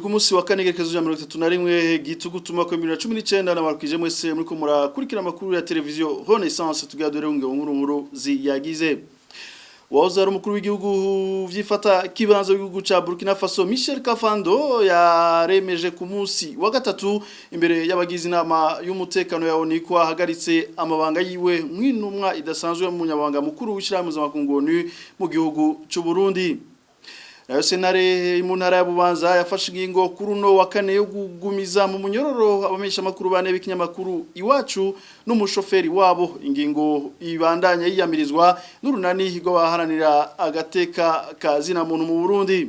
Turi ku munsi wa kane, igerekezo rya 31 Gitugutu, umwaka wa 2019. Nabarukije mwese muriko murakurikira amakuru ya televiziyo Renaissance. Tugira dore ngo nkuru nkuru ziyagize. Wahoze ari umukuru w'igihugu vyifata kibanza w'igihugu ca Burkina Faso, Michel Kafando, yaremeje ku munsi wa gatatu imbere y'abagize inama y'umutekano ya ONU ko ahagaritse amabanga yiwe mw'intumwa idasanzwe mu munyabanga mukuru w'ishirahamwe mpuzamakungu ONU mu gihugu c'u Burundi. Nayo sentare mu ntara ya Bubanza yafashe ingingo kuri uno wa kane yo kugumiza mu munyororo abamenyesha makuru bane b'ikinyamakuru Iwacu n'umushoferi wabo, ingingo ibandanya yiyamirizwa n'urunani rw'abaharanira agateka ka zina muntu mu Burundi.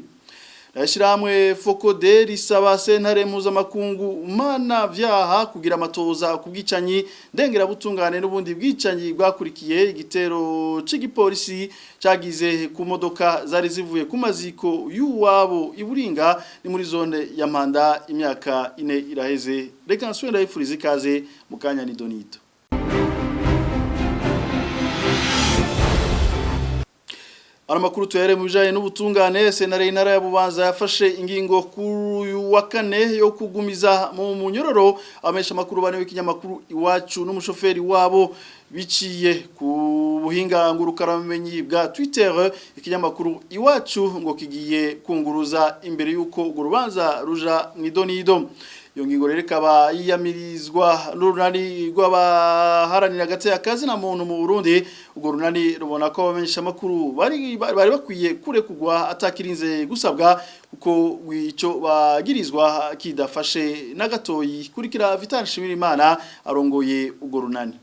Ishyirahamwe FOCODE risaba sentare mpuzamakungu mana vyaha kugira amatoza ku bwicanyi ndengerabutungane n'ubundi bwicanyi bwakurikiye igitero c'igipolisi cagize ku modoka zari zivuye ku maziko y'uwabo iburinga, ni muri zone ya Mpanda, imyaka 4 iraheze. Reka nsubire ndayifuriza ikaze mu kanya ni Donito. Ano makuru tuyahere mu bijanye n'ubutungane. Sentare y'intara ya Bubanza yafashe ingingo kuri uyu wa kane yo kugumiza mu munyororo abamenyesha makuru bane w'ikinyamakuru Iwacu n'umushoferi wabo. Biciye ku buhinga ngurukarabumenyi bwa Twitter, ikinyamakuru Iwacu ngo kigiye kunguruza imbere y'uko urwo rubanza ruja mw'idonido. Iyo ngingo rero ikaba yiyamirizwa n'urunani rw'abaharanira agateka na muntu mu Burundi. Urwo runani rubona ko abamenyesha makuru bari bakwiye kurekugwa atakirinze gusabwa, kuko ico bagirizwa kidafashe na gatoyi. Kurikira Vital Nshimirimana arongoye urwo runani.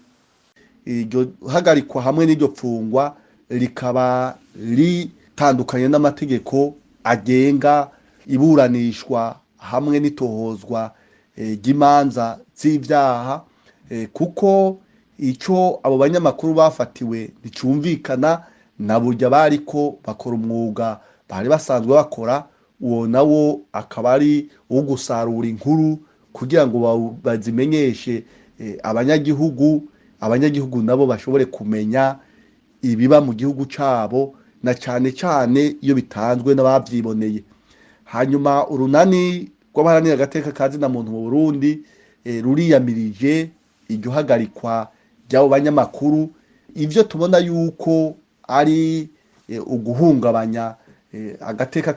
Iryo hagarikwa hamwe n'iryo pfungwa rikaba ritandukanye n'amategeko agenga iburanishwa hamwe n'itohozwa ry'imanza z'ibyaha, kuko icyo abo banyamakuru bafatiwe nticumvikana na burya bariko bakora umwuga bari basanzwe bakora, uwo nawo akaba ari uwo gusarura inkuru kugira ngo bazimenyeshe abanyagihugu, abanyagihugu nabo bashobore kumenya ibiba mu gihugu cyabo, na cyane cyane iyo bitanzwe n'ababyiboneye. Hanyuma urunani rw'abaharanira agateka ka zina muntu mu Burundi ruriyamirije iryo hagarikwa ry'abo banyamakuru, ibyo tubona yuko ari uguhungabanya agateka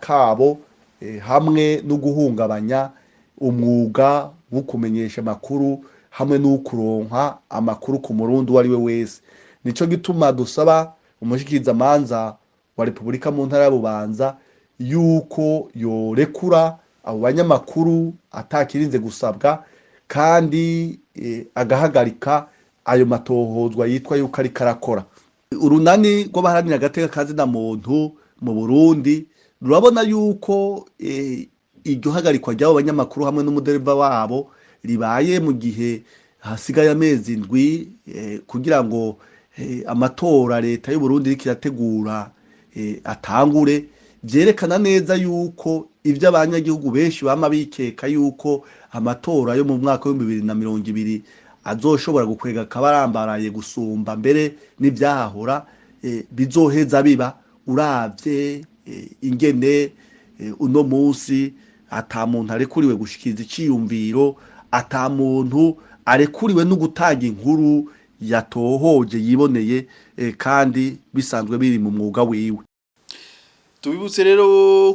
kabo hamwe no guhungabanya umwuga wo kumenyesha amakuru hamwe n'ukuronka amakuru ku murundi uwo ari we wese. Nico gituma dusaba umushikirizamanza wa Repubulika mu ntara ya Bubanza yuko yorekura abo banyamakuru atakirinze gusabwa, kandi agahagarika ayo matohozwa yitwa yuko ariko arakora. Urunani rw'abaharanira agateka ka zina muntu mu Burundi rurabona yuko iryo hagarikwa ry'abo banyamakuru hamwe n'umudereva wabo ribaye mu gihe hasigaye amezi 7 kugira ngo amatora leta y'u Burundi iriko irategura atangure, vyerekana neza yuko ibyo abanyagihugu benshi bama bikeka yuko amatora yo mu mwaka wa 2020 azoshobora gukwega akabarambaraye gusumba mbere n'ivyahahora, bizoheza biba. Uravye ingene uno munsi ata muntu arekuriwe gushikiriza iciyumviro, ata muntu arekuriwe no gutanga inkuru yatohoje yiboneye, kandi bisanzwe biri mu mwuga wiwe. Tubibutse rero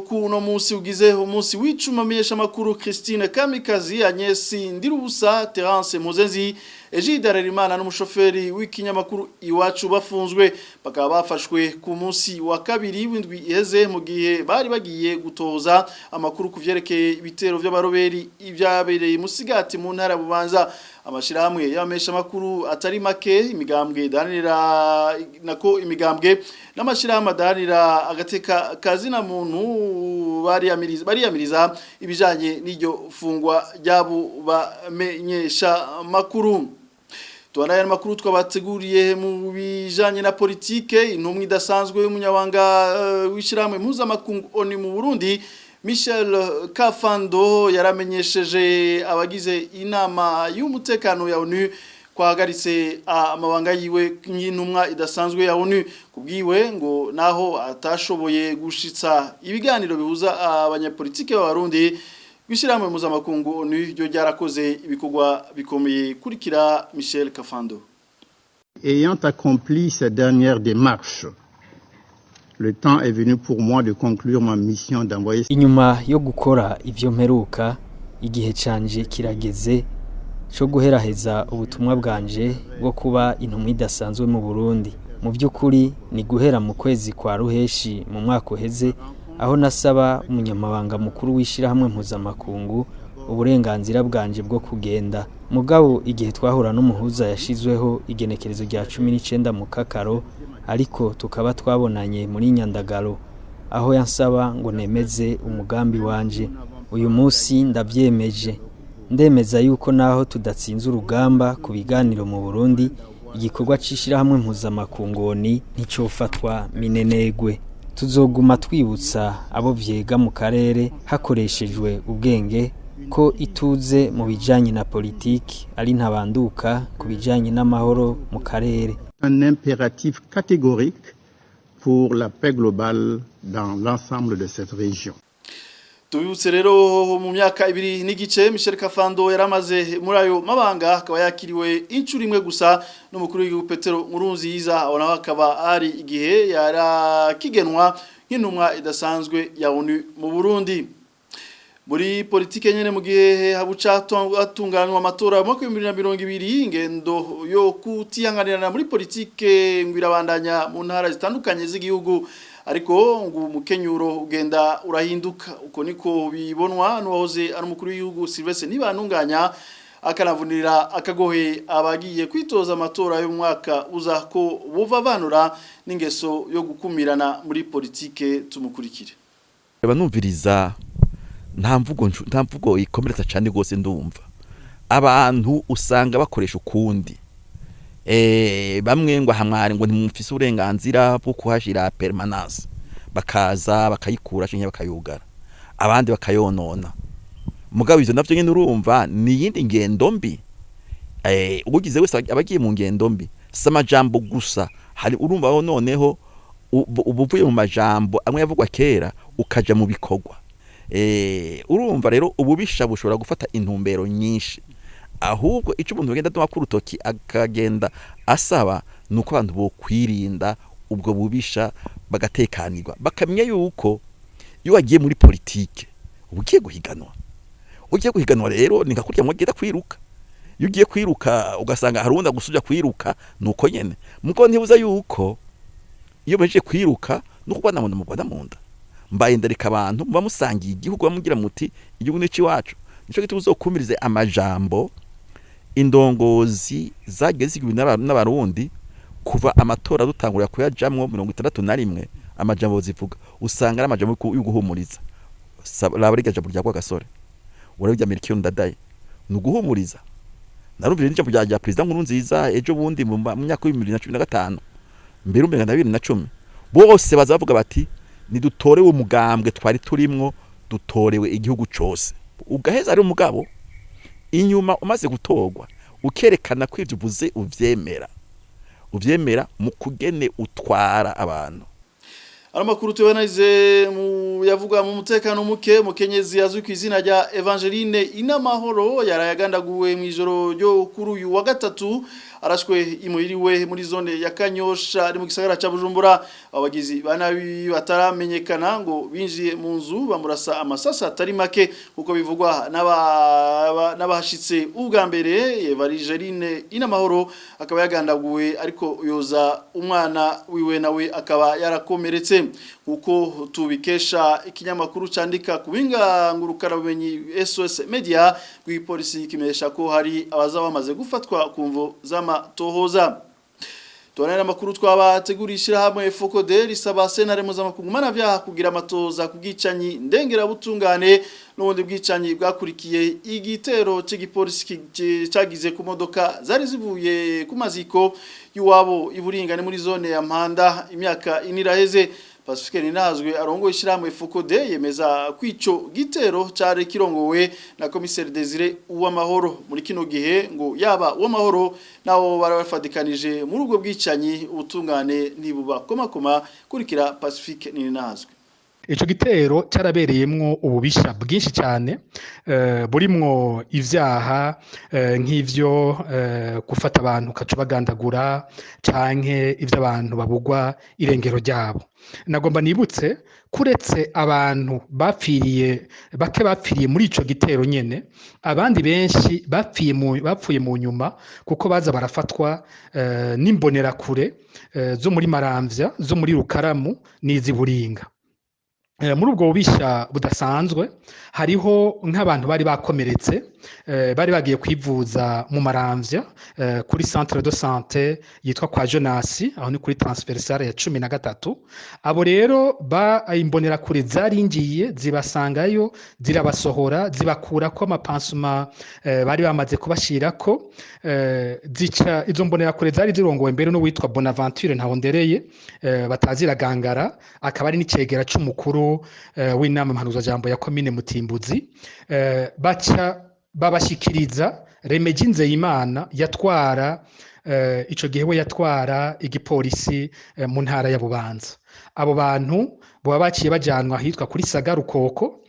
ko uno munsi ugize umunsi w'icuma menyesha makuru Christine Kamikazi, Agnes Ndirubusa, Terence Muzenzi, Egide Harerimana n'umushoferi w'ikinyamakuru Iwacu bafunzwe, bakaba bafashwe ku munsi wa kabiri w'indwi iheze mu gihe bari bagiye gutoza amakuru ku vyerekeye ibitero vy'abaroberi ibyabereye Musigati mu ntara ya Bubanza. Amashirahamwe y'abamenyesha makuru atari make, imigambwe dahanira nako imigambwe n'amashirahamwe adaharanira agateka kazina muntu bariyamiriza ibijanye n'iryo fungwa ry'abo bamenyesha makuru. Tuanaye amakuru twabateguriye mu bijanye na politike. Intumwa idasanzwe y'umunyabanga w'ishirahamwe mpuzamakungu ONU mu Burundi, Michel Kafando, yaramenyesheje abagize inama y'umutekano ya ONU Kwahagaritse amabanga yiwe nk'intumwa idasanzwe ya ONU. Kubwiwe ngo naho atashoboye gushitsa ibiganiro bihuza abanyapolitike b'Abarundi, gushyirahamwe mpuzamakungu ONU ryo ryarakoze ibikorwa bikomeye. Kurikira Michel Kafando. Ayant accompli ces dernières démarches, le temps est venu pour moi de conclure ma mission d'envoyé. Inyuma yo gukora ivyo mperuka, igihe canje kirageze co guheraheza ubutumwa bwanje bwo kuba intumwa idasanzwe mu Burundi. Mu by'ukuri ni guhera mu kwezi kwa ruheshi mu mwaka uheze, aho nasaba umunyamabanga mukuru w'ishirahamwe mpuzamakungu uburenganzira bwanje bwo kugenda. Mugabo igihe twahura n'umuhuza yashizweho igenekerezo rya 19 mu Kakaro, ariko tukaba twabonanye muri Nyandagaro, aho yansaba ngo nemeze umugambi wanje. Uyu munsi ndavyemeje, ndemeza yuko naho tudatsinze urugamba ku biganiro mu Burundi, igikorwa c'ishirahamwe mpuzamakungu nticofatwa minenegwe. Tuzoguma twibutsa abo vyega mu karere hakoreshejwe ubwenge ko ituze mu bijanye na politiki ari ntabanduka ku bijanye n'amahoro mu karere. Un impératif catégorique pour la paix globale dans l'ensemble de cette région. Tubibutse rero, mu myaka 2.5 Michel Kafando yaramaze muri ayo mabanga, akaba yakiriwe inshuro imwe gusa n'umukuru w'igihugu Petero Nkurunziza, aho naho akaba ari igihe yarakigenwa nk'intumwa idasanzwe ya ONU mu Burundi. Muri politike nyene, mu gihe habuca hatunganywa amatora mu mwaka wa 2020, ingendo yo kutihanganirana muri politike ngo irabandanya mu ntara zitandukanye z'igihugu, ariko ngo umukenyuro ugenda urahinduka. Uko niko bibonwa n'uwahoze ari umukuru w'igihugu Sylvestre Ntibantunganya, akanavunira akagohe abagiye kwitoza amatora y'umwaka uza ko buvavanura n'ingeso yo gukumirana muri politike. Tumukurikire. Banumviriza, nta mvugo ikomeretsa cyane rwose. Ndumva abantu usanga bakoresha ukundi, bamwe ngo hamwari ngo ntimufise uburenganzira bwo kuhashira permanence, bakaza bakayikura canke bakayugara, abandi bakayonona. Mugabo ivyo navyo nyene urumva ni iyindi ngendo mbi. Ugize wese abagiye mu ngendo mbi, si amajambo gusa. Hari urumva aho noneho uba uvuye mu majambo amwe yavugwa kera ukaja mu bikorwa. Urumva rero ububisha bushobora gufata intumbero nyinshi. Ahubwo ico umuntu agenda adoma ku rutoki akagenda asaba nuko abantu bokwirinda ubwo bubisha, bagatekanirwa, bakamenya yuko iyo wagiye muri politike uba ugiye guhiganwa. Ugiye guhiganwa rero ni nka kurya mwagenda kwiruka. Iyo ugiye kwiruka ugasanga hari uwundi agusubya kwiruka, nuko nyene muko ntibuza yuko iyo bahejeje kwiruka no kurwana mu nda, murwana mu nda. Mbaye ndareka abantu muba musangiye igihugu, bamugira muti igihugu ni iwacu. Nico gituma uzokumvirize amajambo indongozi zagiye zigwi n'Abarundi kuva amatora dutangurira kuyajamwo 61, amajambo zivuga usanga ari amajambo yo guhumuriza. Raba rirya jambo rya Rwagasore, urabirya Melchior Ndadaye, ni uguhumuriza. Narumvire n'ijambo rya Perezida Nkurunziza ejo bundi mu myaka wa 2015, mbere umenga na 2010, bose baza bavuga bati nidutorewe umugambwe twari turimwo, dutorewe igihugu cose. Ugaheza ari umugabo inyuma umaze gutorwa, ukerekana ko ivyo uvuze uvyemera mu kugene utwara abantu. Amakuru tubanarize mu yavuga mu mutekano muke. Mukenyezi azwi ku izina rya Evangeline Inamahoro yarayagandaguwe mu ijoro ryo kuri uyu wa gatatu, arashwe imuhiriwe muri zone ya Kanyosha ari mu gisagara ca Bujumbura. Abagizi ba nabi bataramenyekana ngo binjiye mu nzu bamurasa amasasa atari make, kuko bivugwa n'abahashitse ubwa mbere. Evangeline Inamahoro akaba yagandaguwe ariko yoza umwana wiwe, nawe akaba yarakomeretse, kuko tubikesha ikinyamakuru candika ku buhinga ngurukanabumenyi SOS Media. Rw'ipolisi kimenyesha ko hari abaza bamaze gufatwa ku mvo z'amatohoza. Tuwanera amakuru twabategurishira hamwe. FOCODE risaba sentare mpuzamakungu mpanavyaha kugira amatoza ku bwicanyi ndengerabutungane n'ubundi bwicanyi bwakurikiye igitero c'igipolisi cagize ku modoka zari zivuye ku maziko y'uwabo iburingane muri zone ya Mpanda imyaka 4 iraheze. Pacifique Ninazwe arongoye ishyirahamwe FOCODE yemeza ko ico gitero cari kirongowe na komiseri Desire Uwamahoro. Muri kino gihe ngo yaba Uwamahoro nabo barabafadikanije muri ubwo bwicanyi, ubutungane ntibubakomakoma. Kurikira Pacifique Ninazwe. Ico gitero carabereyemwo ububisha bwinshi cyane, burimwo ivyaha nk'ivyo gufata abantu ukaca bagandagura, canke ivyo abantu babugwa irengero ryabo. Nagomba nibutse kuretse abantu bapfiriye bake bapfiriye muri ico gitero nyene, abandi benshi bapfuye mu nyuma, kuko baza barafatwa n'imbonerakure zo muri Maramvya, zo muri Rukaramu n'izi Buringa. Muri ubwo bubisha budasanzwe hariho nk'abantu bari bakomeretse, bari bagiye kwivuza mu Maramvya kuri centre de santé yitwa kwa Jonasi, aho ni kuri transversale ya 13. Abo rero ba imbonerakure zaringiye zibasangayo, zirabasohora, zibakurako amapansuma bari bamaze kubashirako, zica izo mbonerakure zari zirongowe mbere n'uwitwa Bonaventure Ntahondereye, bataziragangara, akaba ari n'icegera c'umukuru w'inama mpanuzwajambo ya komine Mutimbuzi. Baca babashikiriza Remeji Nzeyimana yatwara ico gihe, we yatwara igipolisi mu ntara ya Bubanza. Abo bantu boba baciye bajanwa ahitwa kuri Sagarukoko.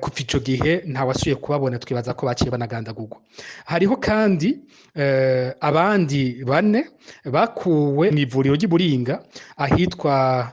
Kuva ico gihe ntawasubiye kubabona, twibaza ko baciye banagandagurwa. Hariho kandi abandi bane bakuwe mu ivuriro ry'i Buringa, ahitwa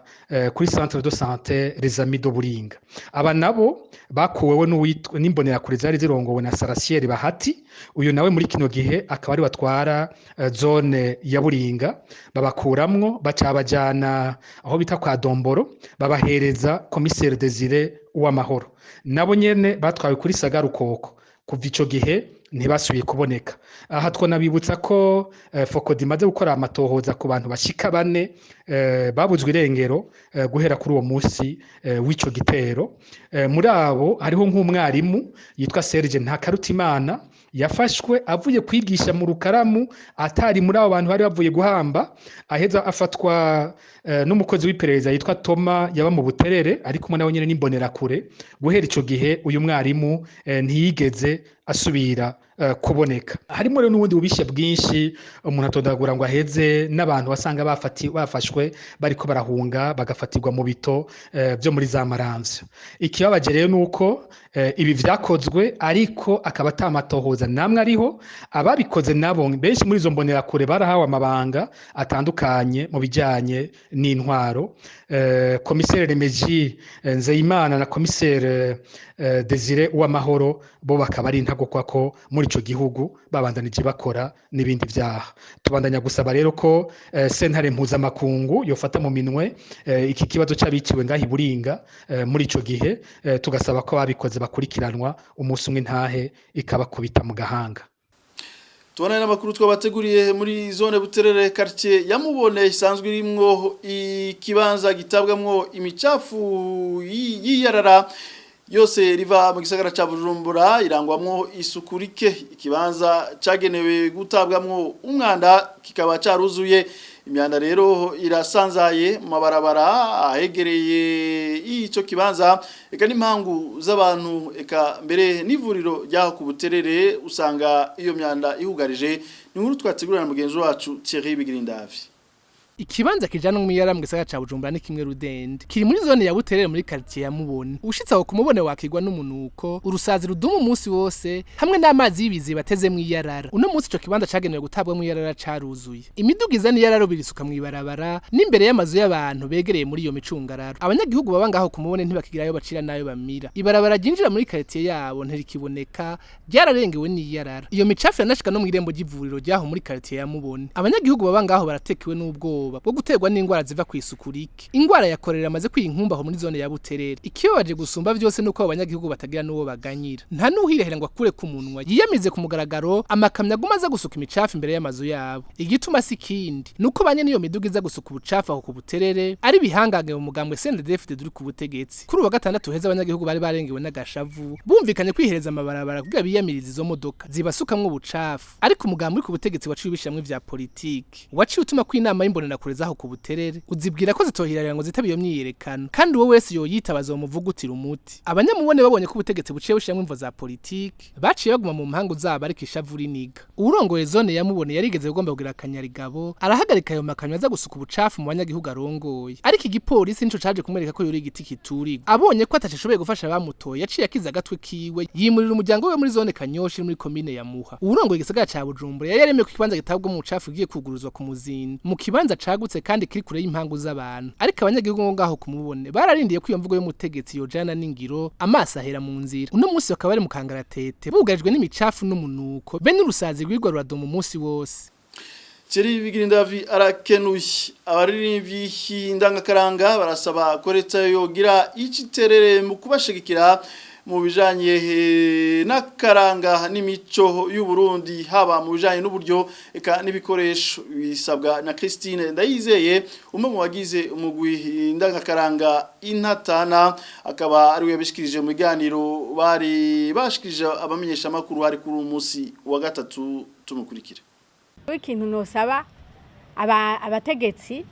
kuri centre de santé Les Amis de Buringa. Aba nabo bakuwewe n'uwitwa n'imbonerakure zari zirongowe na Sarasieri Bahati. Uyu nawe muri kino gihe akaba ari batwara zone ya Buringa. Babakuramwo, baca bajana aho bita kwa Domboro, babahereza komiseri Desire Uwamahoro. Nabo nyene batwawe kuri Sagarukoko, kuva ico gihe ntibasubiye kuboneka. Aha twonabibutsa ko FOCODE imaze gukora amatohoza ku bantu bashika bane babuzwe irengero guhera kuri uwo munsi w'ico gitero. Muri abo hariho nk'umwarimu yitwa Serge Ntakarutimana, yafashwe avuye kwigisha mu Rukaramu, atari muri abo bantu bari bavuye guhamba, aheza afatwa n'umukozi w'iperereza yitwa Toma yaba mu Buterere, ari kumwe nawe nyene n'imbonerakure. Guhera ico gihe uyu mwarimu ntiyigeze asubira kuboneka. Harimo rero n'ubundi bubishe bwinshi umuntu atondagura ngo aheze, n'abantu basanga bafashwe bariko barahunga, bagafatirwa mu bito byo muri za Maramvya. Ikibabaje rero nuko ibi vyakozwe ariko akaba atamatohoza namwe ariho. Ababikoze nabo benshi muri izo mbonerakure barahawe amabanga atandukanye mu bijyanye n'intwaro. Komiseri Remeji Nzeyimana na komiseri Desire Uwamahoro bo bakaba ari intagokwa ko muri ico gihugu babandanije bakora n'ibindi vyaha. Tubandanya gusaba rero ko sentare mpuzamakungu yofata mu minwe iki kibazo c'abiciwe ngaho i Buringa muri ico gihe, tugasaba ko ababikoze bakurikiranwa, umunsi umwe intahe ikabakubita mu gahanga. Tubona n'amakuru twabateguriye muri zone Buterere, quartier ya Mubone isanzwe irimwo ikibanza gitabwamwo imicafu yiyarara yose riva mu gisagara ca Bujumbura, irangwamwo isuku rike. Ikibanza cagenewe gutabwamwo umwanda kikaba caruzuye imyanda, rero irasanzaye mu mabarabara ahegereye ico kibanza, eka n'impangu z'abantu, eka mbere n'ivuriro ryaho ku Buterere usanga iyo myanda ihugarije. Ni inkuru twategurana na mugenzi wacu Thierry Bigirindavi. Ikibanza kijana mwiyara mu gisagara ca Bujumbura ni kimwe rudende kiri muri zone ya Buterere, muri quartier ya Mubone. Ushitse aho kumubone wakigwa n'umunuko, urusazi ruduma umunsi wose, hamwe n'amazi y'ibizi bateze mwiyarara. Uno munsi ico kibanza cagenewe gutabwa mwiyarara caruzuye. Imiduga izana iyarara birisuka mw'ibarabara n'imbere y'amazu y'abantu begereye muri iyo micungararo. Abanyagihugu baba ngaho kumubone ntibakigirayo bacira nayo bamira. Ibarabara ryinjira muri quartier yabo ntirikiboneka, ryararengewe n'iyarara. Iyo micafu yanashika no mw'irembo ry'ivuriro ryaho muri quartier ya Mubone. Abanyagihugu baba ngaho baratekewe n'ubwoba bwo guterwa n'ingwara ziva ku isuku rike. Ingwara ya korera amaze kwinkumba aho muri zone ya Buterere. Ikibabaje gusumba vyose nuko abo banyagihugu batagira n'uwo baganyira. Nta n'uhirahira ngo akure ku munwa yiyamize ku mugaragaro amakamyo aguma aza gusuka imicafu imbere y'amazu yabo. Igituma si kindi nuko banye n'iyo miduga iza gusuka ubucafu aho ku Buterere ari bihangange mu mugambwe CNDD-FDD uri ku butegetsi. Kuri uwa gatandatu heza abanyagihugu bari barengewe n'agashavu, bumvikanye kwihereza amabarabara kugira biyamirize izo modoka zibasukamwo ubucafu, ariko umugambi uri ku butegetsi waciye ubishiramwo ivya politiki, waciye utuma ko inama y'imbonera n'imbonerakure zaho ku Buterere, uzibwira ko zitohirarira ngo zitabe iyo myiyerekano, kandi uwo wese yoyita bazomuvugutira umuti. Abanyamubone babonye ko ubutegetsi buciye bushiramwo imvo za politiki, baciye baguma mu mpangu zabo, ariko ishavu riniga. Uwurongoye zone ya Mubone yarigeze kugomba kugira akanyarigabo, arahagarika ayo makamyo aza gusuka ubucafu mu banyagihugu arongoye, ariko igipolisi nico caje kumwereka ko yuri igiti kiturigwa. Abonye ko atashoboye gufasha abamutoye, yaciye akiza agatwe kiwe, yimurira umuryango we muri zone Kanyosha iri muri komine ya Muha. Uwurongoye igisagara ca Bujumbura yari yaremeye ko ikibanza gitabwa mu bucafu giye kuguruzwa ku Muzinda, mu kibanza cagutse kandi kiri kure y'impangu z'abantu, ariko abanyagihugu ngo ngaho kumubone bararindiye ko iyo mvugo y'umutegetsi yojana n'ingiro, amaso ahera mu nzira. Uno munsi bakaba bari mu kangaratete, bugarijwe n'imicafu n'umunuko, be n'urusazi rwirwa ruradoma umunsi wose. Thierry Bigirindavi arakenuye. Abaririmbyi indangakaranga barasaba ko leta yogira iciterere mu kubashigikira mu bijanye n'akaranga n'imico y'u Burundi, haba mu bijanye n'uburyo eka n'ibikoresho. Bisabwa na Christine Ndayizeye, umwe mu bagize umugwi indangakaranga Intatana, akaba ari we yabishikirije mu biganiro bari bashikirije abamenyesha makuru hari kuri uyu munsi wa gatatu. Tumukurikire. Ikintu nosaba abategetsi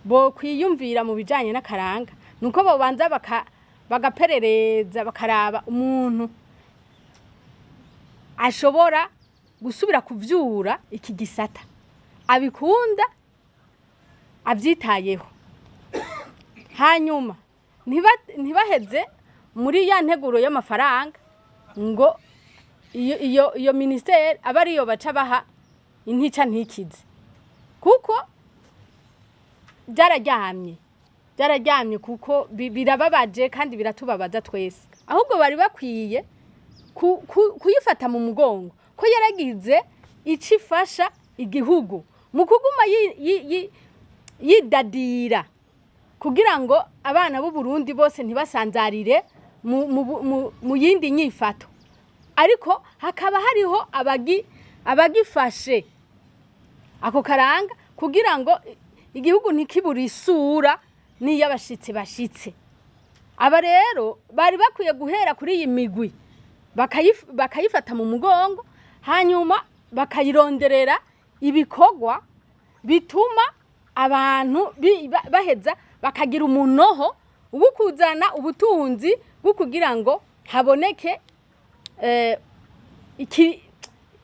bo kwiyumvira mu bijanye n'akaranga nuko bobanza bagaperereza, bakaraba umuntu ashobora gusubira kuvyura iki gisata, abikunda, avyitayeho, hanyuma ntibaheze muri ya nteguro y'amafaranga ngo iyo ministère aba ariyo baca baha intica ntikize, kuko byararyamye, byararyamye, kuko birababaje kandi biratubabaza twese. Ahubwo bari bakwiye kuyifata mu mugongo ko yaragize icyo ifasha igihugu mu kuguma yidadira kugira ngo abana b'u Burundi bose ntibasanzarire mu yindi nyifato, ariko hakaba hariho abagifashe ako karanga kugira ngo igihugu ntikibure isura n'iy'abashitsi bashitse. Aba rero bari bakwiye guhera kuri iyi migwi, bakayifata mu mugongo, hanyuma bakayironderera ibikorwa bituma abantu baheza bakagira umunoho wo kuzana ubutunzi bwo kugira ngo haboneke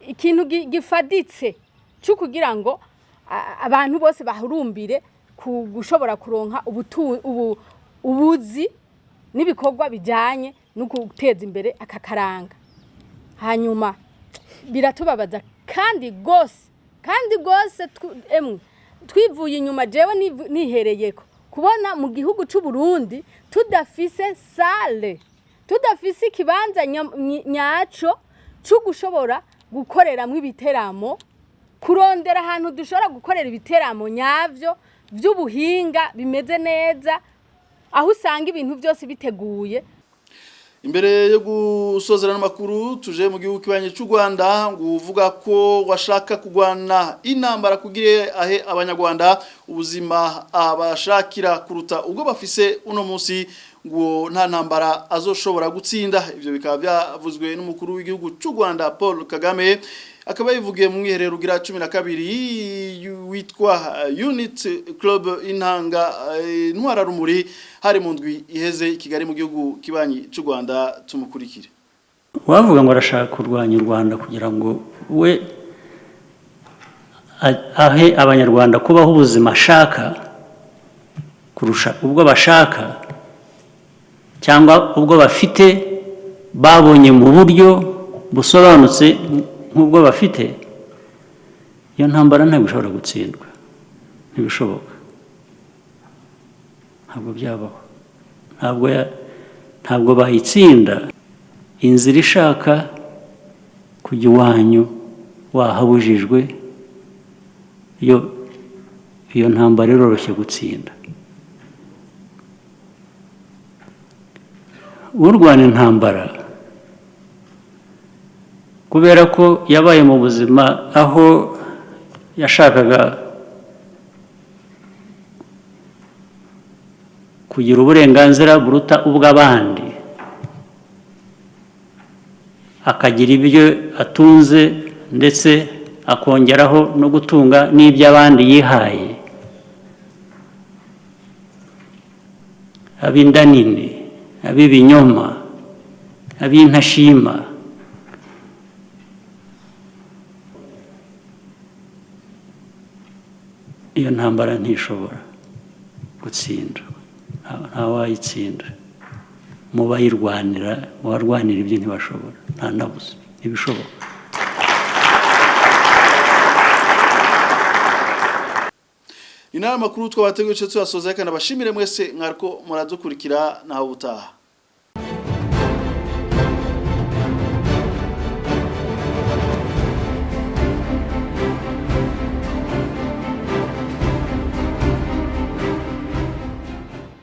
ikintu gifaditse cyo kugira ngo abantu bose bahurumbire ku gushobora kuronka ubuzi n'ibikorwa bijyanye no guteza imbere aka karanga. Hanyuma biratubabaza kandi gose, kandi gose, emwe twivuye inyuma, jewe nihereyeko, kubona mu gihugu c'u Burundi tudafise salle, tudafise ikibanza nyaco cyo gushobora gukoreramwo ibiteramo, kurondera ahantu dushobora gukorera ibiteramo nyavyo vy'ubuhinga bimeze neza, aho usanga ibintu byose biteguye. Imbere yo gusozerana amakuru, tuje mu gihugu kibanye cy'u Rwanda. Ngo uvuga ko washaka kugwana intambara kugire ahe abanyarwanda ubuzima abashakira kuruta ubwo bafise uno munsi, ngo nta ntambara azoshobora gutsinda. Ivyo bikaba byavuzwe n'umukuru w'igihugu cy'u Rwanda Paul Kagame, akaba yivugiye mu mwiherero ugira 12 witwa Unit Club Intanga Intwararumuri, hari mu ndwi iheze i Kigali mu gihugu kibanyi cy'u Rwanda. Tumukurikire. Wavuga ngo arashaka kurwanya u Rwanda kugira ngo we ahe abanyarwanda kubaho ubuzima ashaka kurusha ubwo bashaka cyangwa ubwo bafite, babonye mu buryo busobanutse nk'ubwo bafite, iyo ntambara ntabwo ishobora gutsindwa. Ntibishoboka, ntabwo byabaho, ntabwo bayitsinda. Inzira ishaka kujya iwanyu wahabujijwe, iyo ntambara iroroshye gutsinda. Urwana intambara kubera ko yabaye mu buzima aho yashakaga kugira uburenganzira buruta ubw'abandi, akagira ibyo atunze ndetse akongeraho no gutunga n'iby'abandi yihaye. Ab'inda nini, ab'ibinyoma, ab'intashima. Iyo ntambara ntishobora gutsinda, ntawayitsinda. Mu bayirwanira, mu barwanira ibyo ntibashobora, nta nabuze, ntibishoboka. Inama makuru twabateguye cyo tuyasoza, kandi abashimire mwese mwariko muradukurikira naho butaha.